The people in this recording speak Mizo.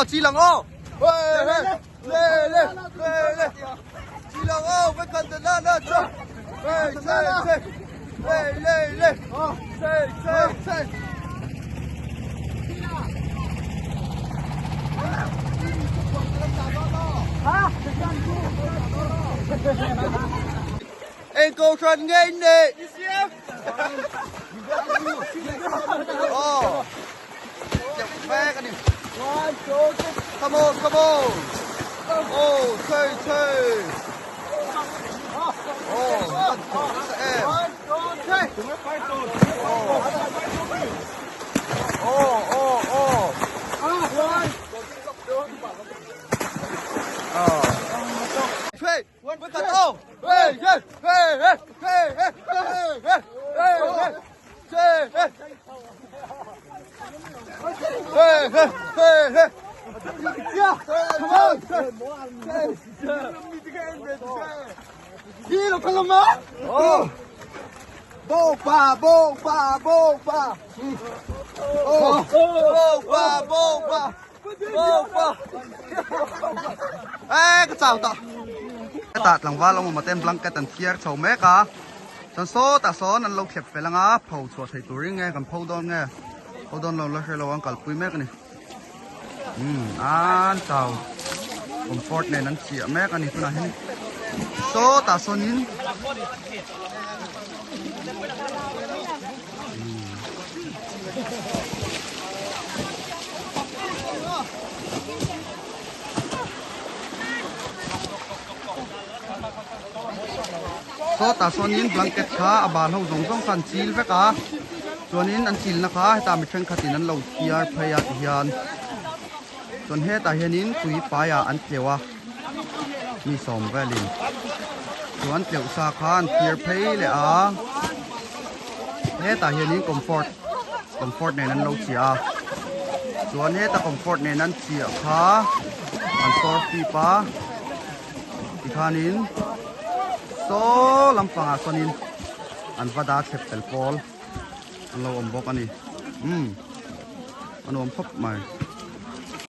Chi lang aw le le le le le chi lang aw với cần na na cho hey hey hey le le le hey hey hey Eng kohhran nge in nei? Oh. Vek a ni. Come on, come on. Oh, chei chei. Oh, an thawh nasa em. Oh. Oh, oh, oh. Oh. Chei, Ka chau tawh. Hetah tlangval awm awm ten blanket an thiar chho mek a, chuan sawtah sawn an lo thlep fel anga pho chhuah thei turin nge kan pho dawn nge pho dawn lo la hrelo an kalpui mek a ni. Umm an chau comfort nen an chiah mek a ni tunah hian sawtah sawnin Sawtah sawnin blanket kha a bal ho zawng zawng kha an chil vek a chuanin an chilna kha hetah mi thenkhatin an lo thiar phei a tihian chuan hetah hianin tui paiah an tleuh a mi sawm velin chuan tleuh sa kha an thiar phei leh a hetah hianin comfort comfort nen an lo chiah a chuan heta comfort nen an chiah kha an sawr fip a tikhanin saw lampangah sawnin an va dah thlep tel pawl an lo awm bawk a ni umm a nuam khawp mai.